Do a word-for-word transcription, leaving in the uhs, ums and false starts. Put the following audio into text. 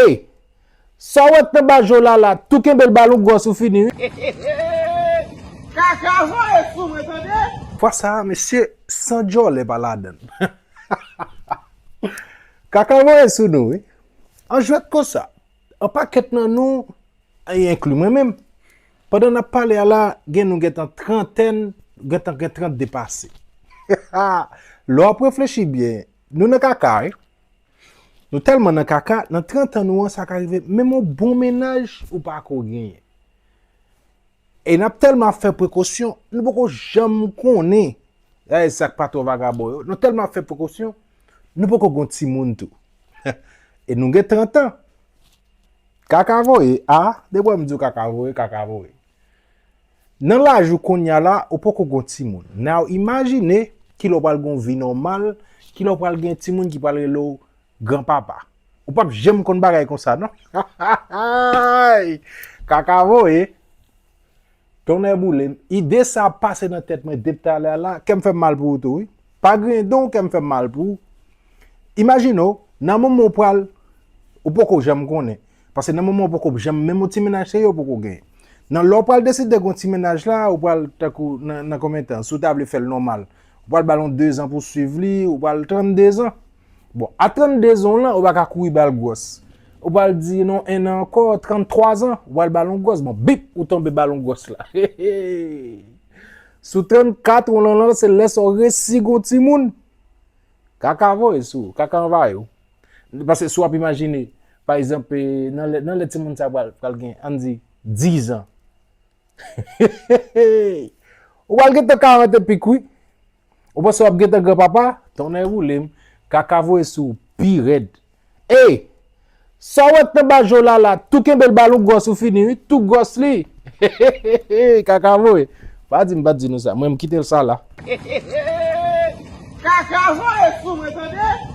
Ey, sa w wè k nan ba Jola la, tou kenbe l balon gwòs ou fini wi. Kaka voye sou mwen tande. Fwa sa a, mesye, san djòlè pa ladan l. Kaka voye sou nou wi. An jwèt konsa, an pakèt nan nou, e enkli mwen menm, pandan n ap pale a la, gen nou gentan trantèn, gentan gen trant de pase. Lè w ap reflechi byen, nou nan kaka wi. Nou tèlman nan kaka, nan trant an nou an, sa ka rive menm yon bon mennaj ou pa ko genyen. E n ap tèlman ap fè prekosyon, nou poko janm konnen. E sa k pa twò vagabon yo, nou tèlman ap fè prekosyon, nou poko gon timoun tou. E nou gen trant an. Kaka voye, a, depi w wè m di w kaka voye, kaka voye. Nan laj ou kounye a la, ou poko gon timoun. Now, imajine kilè w pral gon vi nòmal, kilè w pral gen timoun ki pral rele w granpapa. Ou p ap janm konn bagay konsa, non? Kaka voye. Tonnè boule m. Ide sa ap pase nan tèt mwen depi talè a la. Kè m fè m mal pou ou tou, wi. Pa griyen don, kè m fè m mal pou ou. Imajine w, nan moman w pral, ou poko janm konnen. Paske nan moman w poko janm, menm yon ti mennaj serye ou poko genyen. Nan lè w pral deside gen yon ti mennaj la, ou pral tankou nan, nan konbyen tan, si w ta vle fè l nòmal, ou pral ba l yon dezan pou w swiv li, ou pral trannde zan. Bon, a trannde zan w lan, ou pa ka kouri ba l gwòs. Ou pral di non, en an ankò, tranntwa zan, ou pral ba l yon gwòs. Bon, bip, ou tonbe ba l yon gwòs la. Sou trannkat w lan, se lè sa w resi gon timoun. Kaka voye sou ou, kaka anvayi w. Paske si w ap imajine, pa egzanp, e, nan lè, nan lè timoun sa pral, pral gen, ann di, dizan. Ou pral gentan karant epi kwi. Ou panse w ap gentan granpapa? Tonnè boule m. Kaka voye sou ou pi rèd. Ey! Sa w wè k nan ba Jola la, tou kenbe l ba l yon gwòs ou fini wi, tou gwòs li. Kaka voye. Pa di m pa t di nou sa, mwen m kite l sa la. Kaka voye sou mwen tande.